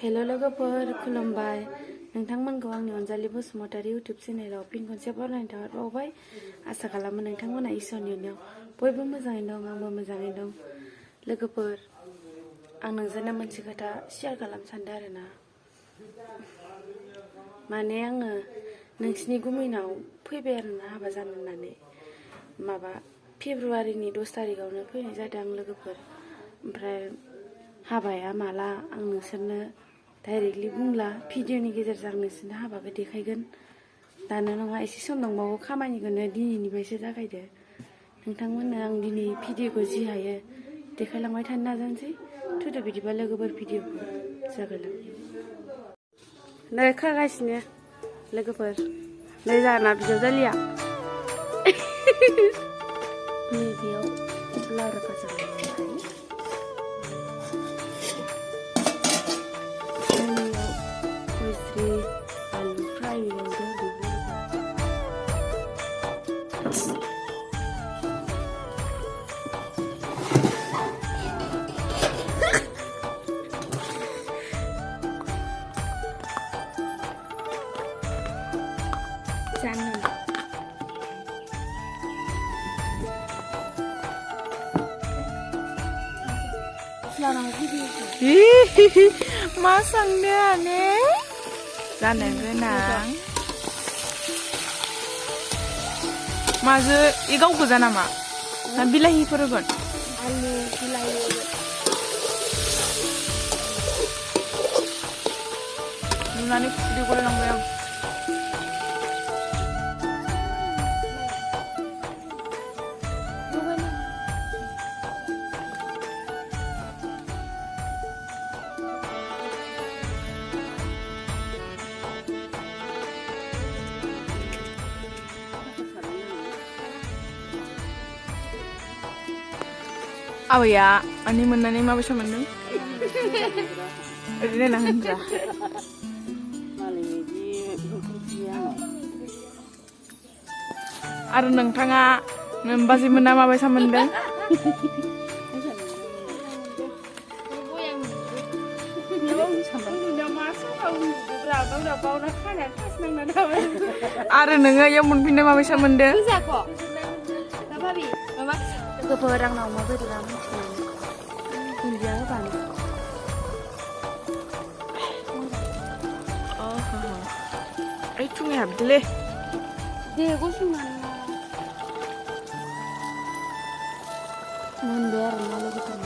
hello लोगोफोर खुलुमबाय नोंथांमोनखौ आंनि अनजालि बसुमतारी इउटुब चेनेलाव फिन खनसे बरायनाय थाहरबावबाय आसा खालामो नोंथांमोना इसोरनि अननायाव बयबो मोजाङैनो दं आंबो मोजाङै दं लोगोफोर आं नोंजोंनो मोनसे खोथा शेयार खालामनो सानदों आरोना माने आङो नोंसिनि गुमैनाव फैबाय आरोना हाबा जानो होननानै माबा फेब्रुवारिनि 10 तारिखआवनो फैनाय जादों आं लोगोफोर ओमफ्राय हाबाया माला आं नोंसोरनो डाइरेक्टलि बुंला भिडिअनि गेजेरजों आं नोंसोरनो हाबाखौ देखायगोन दानो नङा एसे सम दंबावो खामानिखौनो दिनैनिफ्रायसो जागायदो नोंथांमोननो आं दिनै भिडिअखौ जि हायो देखायलांबाय थानो नाजानोसै थुदो बिदिबा लोगोफोर भिडिअखौ जागोन नै खागासिनो लोगोफोर नै जाना बिजावजालिया नैबेयाव लाब्रा भाजा आलु फ्राय मा संनो आने जानो गोनां माजो इ गाव गोजा नामा ना बिलाहिफोर होगोन आलु बिलाहि नुनानै खुदै गलायलांबाय आं आबैया आंनि मोननानै माबायसा मोनदों ओरैनो ना होनजा आरो नोंथाङा बाजै मोनना माबायसा मोनदों आरो नोङो इयाव मोनफिननो माबायसा मोनदों लोगोफोर आंनाव अमा बेदरा मिथिनानै दुन्दिया होबानो ओइ थुङै हाबदोलै दे गसंनानै मोनबाय आरोना लोगोफोर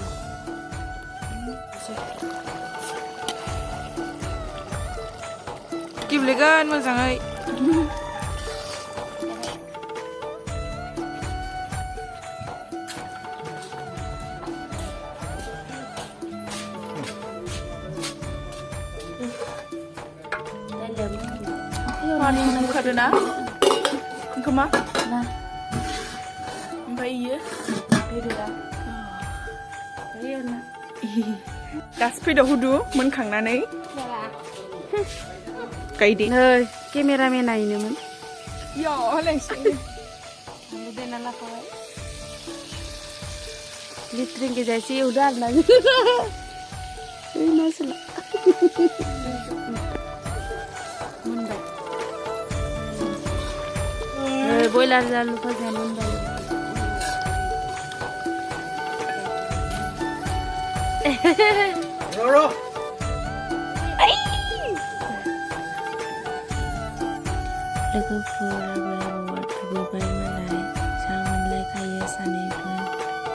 गेब्लेगोन मोजाङै मानि बुखादोना ओंखामा ओमफ्राय इयो बेदरा दासो फैदो हुदु मोनखांनानै गायदे नै केमेरामेन नायनोमोन यालायसै आंबो देना लाखाबाय लिट्रिं गेजायसे एवदो आरोना नासला मोनबाय बयलार आलु भाजा मोनबाय लोगोफोर आबै आबौआ दुगैबाय